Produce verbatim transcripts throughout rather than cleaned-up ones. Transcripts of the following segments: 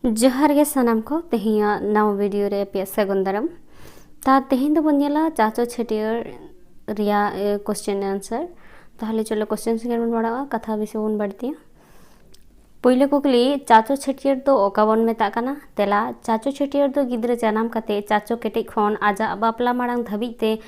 ᱡᱚᱦᱟᱨ ᱜᱮ ᱥᱟᱱᱟᱢ ᱠᱚ, ᱛᱮᱦᱮᱧᱟᱜ ᱱᱟᱣᱟ ᱵᱷᱤᱰᱤᱭᱳ ᱨᱮ ᱟᱯᱮᱭᱟᱜ ᱥᱟᱹᱜᱩᱱ ᱫᱟᱨᱟᱢ᱾ ᱛᱟ ᱛᱮᱦᱮᱧ ᱫᱚᱵᱚᱱ ᱧᱮᱞᱟ ᱪᱟᱪᱚ ᱪᱷᱟᱹᱴᱭᱟᱹᱨ ᱨᱮᱭᱟᱜ ᱠᱚᱥᱪᱮᱱ ᱟᱱᱥᱟᱨ᱾ ᱛᱟᱦᱚᱞᱮ ᱪᱚᱞᱚ ᱠᱚᱥᱪᱮᱱ ᱥᱮᱫ ᱵᱚᱱ ᱢᱟᱲᱟᱝᱼᱟ, ᱠᱟᱛᱷᱟ ᱵᱮᱥᱤ ᱵᱚᱱ ᱵᱟᱹᱲᱛᱤᱭᱟ᱾ ᱯᱳᱭᱞᱳ ᱠᱩᱠᱞᱤ, ᱪᱟᱪᱚ ᱪᱷᱟᱹᱴᱭᱟᱹᱨ ᱫᱚ ᱚᱠᱟ ᱵᱚᱱ ᱢᱮᱛᱟᱜ ᱠᱟᱱᱟ? ᱛᱮᱞᱟ, ᱪᱟᱪᱚ ᱪᱷᱟᱹᱴᱭᱟᱹᱨ ᱫᱚ ᱜᱤᱫᱽᱨᱟᱹ ᱡᱟᱱᱟᱢ ᱠᱟᱛᱮ ᱪᱟᱪᱚ ᱠᱮᱴᱮᱡ ᱠᱷᱚᱱ ᱟᱡᱟᱜ ᱵᱟᱯᱞᱟ ᱢᱟᱲᱟᱝ ᱫᱷᱟᱹᱵᱤᱡ ᱛᱮ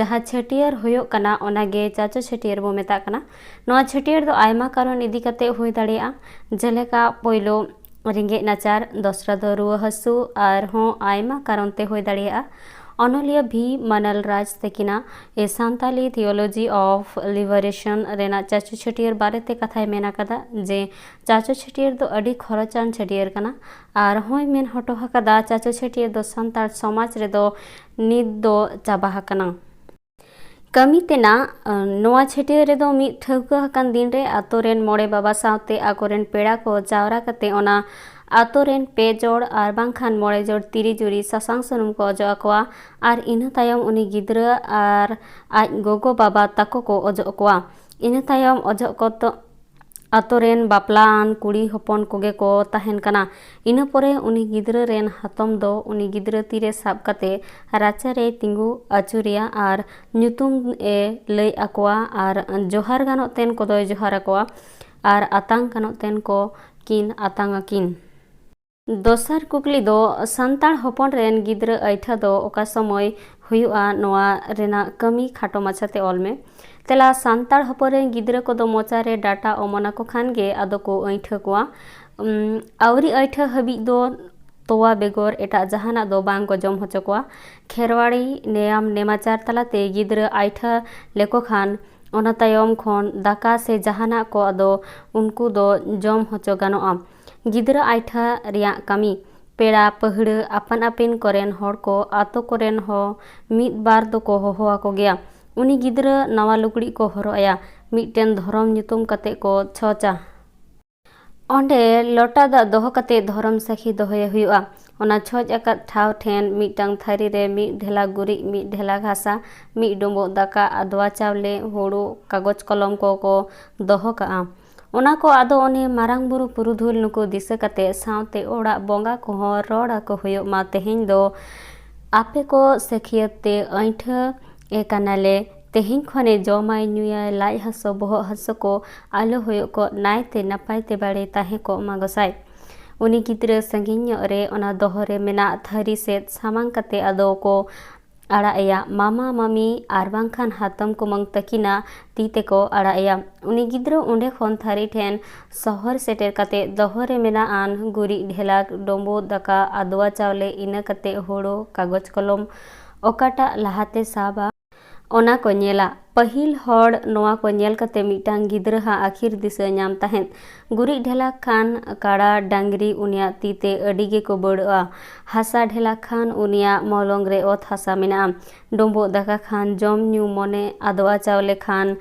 ᱡᱟᱦᱟᱸ ᱪᱷᱟᱹᱴᱭᱟᱹᱨ ᱦᱩᱭᱩᱜ ᱠᱟᱱᱟ, ᱚᱱᱟᱜᱮ ᱪᱟᱪᱚ ᱪᱷᱟᱹᱴᱭᱟᱹᱨ ᱵᱚ ᱢᱮᱛᱟᱜ ᱠᱟᱱᱟ᱾ ᱱᱚᱣᱟ ᱪᱷᱟᱹᱴᱭᱟᱹᱨ ᱫᱚ ᱟᱭᱢᱟ ᱠᱟᱨᱚᱱ ᱤᱫᱤ ᱠᱟᱛᱮ ᱦᱩᱭ ᱫᱟᱲᱮᱭᱟᱜᱼᱟ, ᱡᱮᱞᱮᱠᱟ ᱯᱳᱭᱞᱳ ᱨᱮᱸᱜᱮᱡ ᱱᱟᱪᱟᱨ, ᱫᱚᱥᱨᱟ ᱫᱚ ᱨᱩᱣᱟᱹ ᱦᱟᱹᱥᱩ, ᱟᱨᱦᱚᱸ ᱟᱭᱢᱟ ᱠᱟᱨᱚᱱ ᱛᱮ ᱦᱩᱭ ᱫᱟᱲᱮᱭᱟᱜᱼᱟ᱾ ᱚᱱᱚᱞᱤᱭᱟᱹ ᱵᱷᱤ ᱢᱟᱱᱟᱞ ᱨᱟᱡᱽ ᱛᱟᱹᱠᱤᱱᱟᱜ A Santali Theology of Liberation ᱨᱮᱱᱟᱜ ᱪᱟᱪᱚ ᱪᱷᱟᱹᱴᱭᱟᱹᱨ ᱵᱟᱨᱮᱛᱮ ᱠᱟᱛᱷᱟᱭ ᱢᱮᱱ ᱟᱠᱟᱫᱟ ᱡᱮ ᱪᱟᱪᱚ ᱪᱷᱟᱹᱴᱭᱟᱹᱨ ᱫᱚ ᱟᱹᱰᱤ ᱠᱷᱚᱨᱚᱪᱟᱱ ᱪᱷᱟᱹᱴᱭᱟᱹᱨ ᱠᱟᱱᱟ, ᱟᱨ ᱦᱚᱸᱭ ᱢᱮᱱ ᱦᱚᱴᱚ ᱟᱠᱟᱫᱟ ᱪᱟᱪᱚ ᱪᱷᱟᱹᱴᱭᱟᱹᱨ ᱫᱚ ᱥᱟᱱᱛᱟᱲ ᱥᱚᱢᱟᱡᱽ ᱨᱮᱫᱚ ᱱᱤᱛ ᱫᱚ ᱪᱟᱵᱟ ᱟᱠᱟᱱᱟ᱾ ᱠᱟᱹᱢᱤ ᱛᱮᱱᱟᱜ, ᱟᱸ, ᱱᱚᱣᱟ ᱪᱷᱟᱹᱴᱭᱟᱹᱨ ᱨᱮᱫᱚ ᱢᱤᱫ ᱴᱷᱟᱹᱣᱠᱟᱹ ᱟᱠᱟᱱ ᱫᱤᱱ ᱨᱮ ᱟᱛᱳ ᱨᱮᱱ ᱢᱚᱬᱮ ᱵᱟᱵᱟ ᱥᱟᱶᱛᱮ ᱟᱠᱚᱨᱮᱱ ᱯᱮᱲᱟ ᱠᱚ ᱡᱟᱣᱨᱟ ᱠᱟᱛᱮ ᱚᱱᱟ ᱟᱛᱳ ᱨᱮᱱ ᱯᱮ ᱡᱚᱲ ᱟᱨ ᱵᱟᱝᱠᱷᱟᱱ ᱢᱚᱬᱮ ᱡᱚᱲ ᱛᱤᱨᱤ ᱡᱩᱨᱤ ᱥᱟᱥᱟᱝ ᱥᱩᱱᱩᱢ ᱠᱚ ᱚᱡᱚᱜ ᱟᱠᱚᱣᱟ ᱟᱨ ᱤᱱᱟᱹ ᱛᱟᱭᱚᱢ ᱩᱱᱤ ᱜᱤᱫᱽᱨᱟᱹ ᱟᱨ ᱟᱡ ᱜᱚᱜᱚ ᱵᱟᱵᱟ ᱛᱟᱠᱚ ᱠᱚ ᱚᱡᱚᱜ ᱟᱠᱚᱣᱟ᱾ ᱤᱱᱟᱹ ᱛᱟᱭᱚᱢ ᱚᱡᱚᱜ ᱠᱚ ᱛᱚ-, ᱟᱛᱳ ᱨᱮᱱ ᱵᱟᱯᱞᱟᱣᱟᱱ ᱠᱩᱲᱤ ᱦᱚᱯᱚᱱ ᱠᱚᱜᱮ ᱠᱚ ᱛᱟᱦᱮᱱ ᱠᱟᱱᱟ᱾ ᱤᱱᱟᱹ ᱯᱚᱨᱮ ᱩᱱᱤ ᱜᱤᱫᱽᱨᱟᱹ ᱨᱮᱱ ᱦᱟᱛᱚᱢ ᱫᱚ ᱩᱱᱤ ᱜᱤᱫᱽᱨᱟᱹ ᱛᱤᱨᱮ ᱥᱟᱵ ᱠᱟᱛᱮ ᱨᱟᱪᱟ ᱨᱮᱭ ᱛᱤᱸᱜᱩ ᱟᱹᱪᱩᱨᱮᱭᱟ ᱟᱨ ᱧᱩᱛᱩᱢ ᱮ ᱞᱟᱹᱭ ᱟᱠᱚᱣᱟ ᱟᱨ ᱡᱚᱦᱟᱨ ᱜᱟᱱᱚᱜ ᱛᱮᱱ ᱠᱚᱫᱚᱭ ᱡᱚᱦᱟᱨ ᱟᱠᱚᱣᱟ ᱟᱨ ᱟᱛᱟᱝ ᱜᱟᱱᱚᱜ ᱛᱮᱱ ᱠᱚ ᱠᱤᱱ ᱟᱛᱟᱝ ᱟᱹᱠᱤᱱ᱾ ᱫᱚᱥᱟᱨ ᱠᱩᱠᱞᱤ ᱫᱚ, ᱥᱟᱱᱛᱟᱲ ᱦᱚᱯᱚᱱ ᱨᱮᱱ ᱜᱤᱫᱽᱨᱟᱹ ᱟᱹᱭᱴᱷᱟᱹ ᱫᱚ ᱚᱠᱟ ᱥᱚᱢᱚᱭ ᱦᱩᱭᱩᱜᱼᱟ? ᱱᱚᱣᱟ ᱨᱮᱱᱟᱜ ᱠᱟᱹᱢᱤ ᱠᱷᱟᱴᱚ ᱢᱟᱪᱷᱟᱛᱮ ᱚᱞ ᱢᱮ᱾ ᱛᱮᱞᱟ, ᱥᱟᱱᱛᱟᱲ ᱦᱚᱯᱚᱱ ᱨᱮᱱ ᱜᱤᱫᱽᱨᱟᱹ ᱠᱚᱫᱚ ᱢᱚᱪᱟ ᱨᱮ ᱰᱟᱴᱟ ᱚᱢᱚᱱ ᱟᱠᱚ ᱠᱷᱟᱱ ᱜᱮ ᱟᱫᱚ ᱠᱚ ᱟᱹᱭᱴᱷᱟᱹ ᱠᱚᱣᱟ᱾ ᱩᱢ, ᱟᱹᱣᱨᱤ ᱟᱹᱭᱴᱷᱟᱹ ᱦᱟᱹᱵᱤᱡ ᱫᱚ ᱛᱚᱣᱟ ᱵᱮᱜᱚᱨ ᱮᱴᱟᱜ ᱡᱟᱦᱟᱱᱟᱜ ᱫᱚ ᱵᱟᱝ ᱠᱚ ᱡᱚᱢ ᱦᱚᱪᱚ ᱠᱚᱣᱟ᱾ ᱠᱷᱮᱨᱣᱟᱲᱤ ᱱᱮᱭᱟᱢ ᱱᱮᱢᱟᱪᱟᱨ ᱛᱟᱞᱟᱛᱮ ᱜᱤᱫᱽᱨᱟᱹ ᱟᱭᱴᱷᱟᱹ ᱞᱮᱠᱚ ᱠᱷᱟᱱ ᱚᱱᱟ ᱛᱟᱭᱚᱢ ᱠᱷᱚᱱ ᱫᱟᱠᱟ ᱥᱮ ᱡᱟᱦᱟᱱᱟᱜ ᱠᱚ ᱟᱫᱚ ᱩᱱᱠᱩ ᱫᱚ ᱡᱚᱢ ᱦᱚᱪᱚ ᱜᱟᱱᱚᱜᱼᱟ᱾ ᱜᱤᱫᱽᱨᱟᱹ ᱟᱭᱴᱷᱟᱹ ᱨᱮᱭᱟᱜ ᱠᱟᱹᱢᱤ᱾ ᱯᱮᱲᱟ ᱯᱟᱹᱦᱲᱟᱹ ᱟᱯᱟᱱ ᱟᱹᱯᱤᱱ ᱠᱚᱨᱮᱱ ᱦᱚᱲ ᱠᱚ ᱟᱛᱳ ᱠᱚᱨᱮᱱ ᱦᱚᱸ ᱢᱤᱫ ᱵᱟᱨ ᱫᱚᱠᱚ ᱦᱚᱦᱚ ᱟᱠᱚ ᱜᱮᱭᱟ᱾ ᱩᱱᱤ ᱜᱤᱫᱽᱨᱟᱹ ᱱᱟᱣᱟ ᱞᱩᱜᱽᱲᱤᱡ ᱠᱚ ᱦᱚᱨᱚᱜ ᱟᱭᱟ, ᱢᱤᱫᱴᱮᱱ ᱫᱷᱚᱨᱚᱢ ᱧᱩᱛᱩᱢ ᱠᱟᱛᱮ ᱠᱚ ᱪᱷᱚᱸᱪᱟ᱾ ᱚᱸᱰᱮ ᱞᱚᱴᱟ ᱫᱟᱜ ᱫᱚᱦᱚ ᱠᱟᱛᱮ ᱫᱷᱚᱨᱚᱢ ᱥᱟᱹᱠᱷᱤ ᱫᱚᱦᱚᱭᱮ ᱦᱩᱭᱩᱜᱼᱟ᱾ ᱚᱱᱟ ᱪᱷᱚᱸᱪ ᱟᱠᱟᱫ ᱴᱷᱟᱶ ᱴᱷᱮᱱ ᱢᱤᱫᱴᱟᱝ ᱛᱷᱟᱹᱨᱤ ᱨᱮ ᱢᱤᱫ ᱰᱷᱮᱞᱟ ᱜᱩᱨᱤᱡ, ᱢᱤᱫ ᱰᱷᱮᱞᱟ ᱜᱷᱟᱥᱟ, ᱢᱤᱫ ᱰᱩᱸᱵᱩᱜ ᱫᱟᱠᱟ, ᱟᱫᱽᱣᱟ ᱪᱟᱣᱞᱮ, ᱦᱩᱲᱩ, ᱠᱟᱜᱚᱡᱽ ᱠᱚᱞᱚᱢ ᱠᱚᱠᱚ ᱫᱚᱦᱚ ᱠᱟᱜᱼᱟ᱾ ᱚᱱᱟ ᱠᱚ ᱟᱫᱚ ᱚᱱᱮ ᱢᱟᱨᱟᱝ ᱵᱩᱨᱩ ᱯᱩᱨᱩᱫᱷᱩᱞ ᱱᱩᱠᱩ ᱫᱤᱥᱟᱹ ᱠᱟᱛᱮ ᱥᱟᱶᱛᱮ ᱚᱲᱟᱜ ᱵᱚᱸᱜᱟ ᱠᱚᱦᱚᱸ ᱨᱚᱲ ᱟᱠᱚ ᱦᱩᱭᱩᱜ ᱢᱟ, ᱛᱮᱦᱮᱧ ᱫᱚ ᱟᱯᱮ ᱠᱚ ᱥᱟᱹᱠᱷᱤᱭᱟᱹᱛ ᱛᱮ ᱟᱹᱭᱴᱷᱟᱹ ᱮ ᱠᱟᱱᱟᱞᱮ, ᱛᱮᱦᱮᱧ ᱠᱷᱚᱱᱮ ᱡᱚᱢᱟᱭ ᱧᱩᱭᱟᱭ, ᱞᱟᱡ ᱦᱟᱹᱥᱩ ᱵᱚᱦᱚᱜ ᱦᱟᱹᱥᱩ ᱠᱚ ᱟᱞᱚ ᱦᱩᱭᱩᱜ ᱠᱚ, ᱱᱟᱭᱛᱮ ᱱᱟᱯᱟᱭ ᱛᱮ ᱵᱟᱲᱮ ᱛᱟᱦᱮᱸ ᱠᱚᱜ ᱢᱟ ᱜᱚᱸᱥᱟᱭ᱾ ᱩᱱᱤ ᱜᱤᱫᱽᱨᱟᱹ ᱥᱟᱺᱜᱤᱧ ᱧᱚᱜ ᱨᱮ ᱚᱱᱟ ᱫᱚᱦᱚ ᱨᱮ ᱢᱮᱱᱟᱜ ᱛᱷᱟᱹᱨᱤ ᱥᱮᱫ ᱥᱟᱢᱟᱝ ᱠᱟᱛᱮ ᱟᱫᱚ ᱠᱚ ᱟᱲᱟᱜ ᱮᱭᱟ᱾ ᱢᱟᱢᱟ ᱢᱟᱢᱤ ᱟᱨ ᱵᱟᱝᱠᱷᱟᱱ ᱦᱟᱛᱚᱢ ᱠᱩᱢᱟᱹᱝ ᱛᱟᱹᱠᱤᱱᱟᱜ ᱛᱤ ᱛᱮᱠᱚ ᱟᱲᱟᱜ ᱮᱭᱟ᱾ ᱩᱱᱤ ᱜᱤᱫᱽᱨᱟᱹ ᱚᱸᱰᱮ ᱠᱷᱚᱱ ᱛᱷᱟᱹᱨᱤ ᱴᱷᱮᱱ ᱥᱚᱦᱚᱨ ᱥᱮᱴᱮᱨ ᱠᱟᱛᱮ ᱫᱚᱦᱚ ᱨᱮ ᱢᱮᱱᱟᱜ ᱟᱱ ᱜᱩᱨᱤᱡ ᱰᱷᱮᱞᱟᱠ, ᱰᱳᱸᱵᱳᱜ ᱫᱟᱠᱟ, ᱟᱫᱽᱣᱟ ᱪᱟᱣᱞᱮ, ᱤᱱᱟᱹ ᱠᱟᱛᱮ ᱦᱳᱲᱳ, ᱠᱟᱜᱚᱡᱽ ᱠᱚᱞᱚᱢ ᱚᱠᱟᱴᱟᱜ ᱞᱟᱦᱟᱛᱮ ᱥᱟᱵᱟ, ᱚᱱᱟ ᱠᱚ ᱧᱮᱞᱟ᱾ ᱯᱟᱹᱦᱤᱞ ᱦᱚᱲ ᱱᱚᱣᱟ ᱠᱚ ᱧᱮᱞ ᱠᱟᱛᱮ ᱢᱤᱫᱴᱟᱝ ᱜᱤᱫᱽᱨᱟᱹ ᱦᱟᱜ ᱟᱹᱠᱷᱤᱨ ᱫᱤᱥᱟᱹ ᱧᱟᱢ ᱛᱟᱦᱮᱸᱫ᱾ ᱜᱩᱨᱤᱡ ᱰᱷᱮᱞᱟᱠ ᱠᱷᱟᱱ ᱠᱟᱲᱟ ᱰᱟᱝᱨᱤ ᱩᱱᱤᱭᱟᱜ ᱛᱤ ᱛᱮ ᱟᱹᱰᱤ ᱜᱮᱠᱚ ᱵᱟᱹᱲᱚᱜᱼᱟ᱾ ᱦᱟᱥᱟ ᱰᱷᱮᱞᱟᱠ ᱠᱷᱟᱱ ᱩᱱᱤᱭᱟᱜ ᱢᱚᱞᱚᱝ ᱨᱮ ᱚᱛ ᱦᱟᱥᱟ ᱢᱮᱱᱟᱜᱼᱟ᱾ ᱰᱳᱸᱵᱳᱜ ᱫᱟᱠᱟ ᱠᱷᱟᱱ ᱡᱚᱢ ᱧᱩ ᱢᱚᱱᱮ, ᱟᱫᱽᱣᱟ ᱪᱟᱣᱞᱮ ᱠᱷᱟᱱ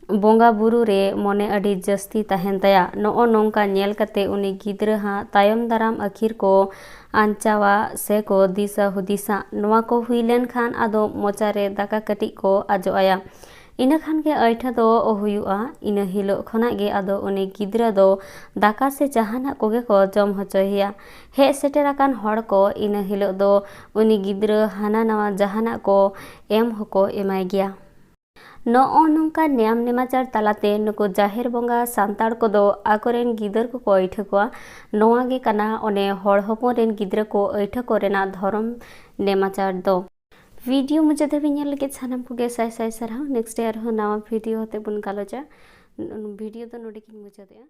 ᱵᱚᱸᱜᱟ ᱵᱩᱨᱩ ᱨᱮ ᱢᱚᱱᱮ ᱟᱹᱰᱤ ᱡᱟᱹᱥᱛᱤ ᱛᱟᱦᱮᱱ ᱛᱟᱭᱟ᱾ ᱱᱚᱜᱼᱚ ᱱᱚᱝᱠᱟ ᱧᱮᱞ ᱠᱟᱛᱮ ᱩᱱᱤ ᱜᱤᱫᱽᱨᱟᱹ ᱦᱟᱜ ᱛᱟᱭᱚᱢ ᱫᱟᱨᱟᱢ ᱟᱹᱠᱷᱤᱨ ᱠᱚ ᱟᱧᱪᱟᱣᱟ ᱥᱮ ᱠᱚ ᱫᱤᱥᱟᱹ ᱦᱩᱫᱤᱥᱟ᱾ ᱱᱚᱣᱟ ᱠᱚ ᱦᱩᱭ ᱞᱮᱱ ᱠᱷᱟᱱ ᱟᱫᱚ ᱢᱚᱪᱟ ᱨᱮ ᱫᱟᱠᱟ ᱠᱟᱹᱴᱤᱡ ᱠᱚ ᱟᱡᱚ ᱟᱭᱟ᱾ ᱤᱱᱟᱹ ᱠᱷᱟᱱ ᱜᱮ ᱟᱹᱭᱴᱷᱟᱹ ᱫᱚ ᱦᱩᱭᱩᱜᱼᱟ᱾ ᱤᱱᱟᱹ ᱦᱤᱞᱳᱜ ᱠᱷᱚᱱᱟᱜ ᱜᱮ ᱟᱫᱚ ᱩᱱᱤ ᱜᱤᱫᱽᱨᱟᱹ ᱫᱚ ᱫᱟᱠᱟ ᱥᱮ ᱡᱟᱦᱟᱱᱟᱜ ᱠᱚᱜᱮ ᱠᱚ ᱡᱚᱢ ᱦᱚᱪᱚᱭᱮᱭᱟ᱾ ᱦᱮᱡ ᱥᱮᱴᱮᱨ ᱟᱠᱟᱱ ᱦᱚᱲ ᱠᱚ ᱤᱱᱟᱹ ᱦᱤᱞᱳᱜ ᱫᱚ ᱩᱱᱤ ᱜᱤᱫᱽᱨᱟᱹ ᱦᱟᱱᱟ ᱱᱟᱣᱟ ᱡᱟᱦᱟᱱᱟᱜ ᱠᱚ ᱮᱢ ᱦᱚᱸᱠᱚ ᱮᱢᱟᱭ ᱜᱮᱭᱟ᱾ ᱱᱚᱜᱼᱚ ᱱᱚᱝᱠᱟ ᱱᱮᱭᱟᱢ ᱱᱮᱢᱟᱪᱟᱨ ᱛᱟᱞᱟᱛᱮ ᱱᱩᱠᱩ ᱡᱟᱦᱮᱨ ᱵᱚᱸᱜᱟ ᱥᱟᱱᱛᱟᱲ ᱠᱚᱫᱚ ᱟᱠᱚᱨᱮᱱ ᱜᱤᱫᱟᱹᱨ ᱠᱚᱠᱚ ᱟᱹᱭᱴᱷᱟᱹ ᱠᱚᱣᱟ᱾ ᱱᱚᱣᱟ ᱜᱮ ᱠᱟᱱᱟ ᱚᱱᱮ ᱦᱚᱲ ᱦᱚᱯᱚᱱ ᱨᱮᱱ ᱜᱤᱫᱽᱨᱟᱹ ᱠᱚ ᱟᱹᱭᱴᱷᱟᱹ ᱠᱚ ᱨᱮᱱᱟᱜ ᱫᱷᱚᱨᱚᱢ ᱱᱮᱢᱟᱪᱟᱨ ᱫᱚ᱾ ᱵᱷᱤᱰᱤᱭᱳ ᱢᱩᱪᱟᱹᱫ ᱫᱷᱟᱹᱵᱤᱡ ᱧᱮᱞ ᱞᱟᱹᱜᱤᱫ ᱥᱟᱱᱟᱢ ᱠᱚᱜᱮ ᱥᱟᱭ ᱥᱟᱭ ᱥᱟᱨᱦᱟᱣ᱾ ᱱᱮᱠᱥᱴ ᱰᱮ ᱟᱨᱦᱚᱸ ᱱᱟᱣᱟ ᱵᱷᱤᱰᱤᱭᱳ ᱟᱛᱮ ᱵᱚᱱ ᱜᱟᱞᱚᱪᱟ᱾ ᱵᱷᱤᱰᱤᱭᱳ ᱫᱚ ᱱᱚᱰᱮ ᱜᱤᱧ ᱢᱩᱪᱟᱹᱫᱮᱜᱼᱟ᱾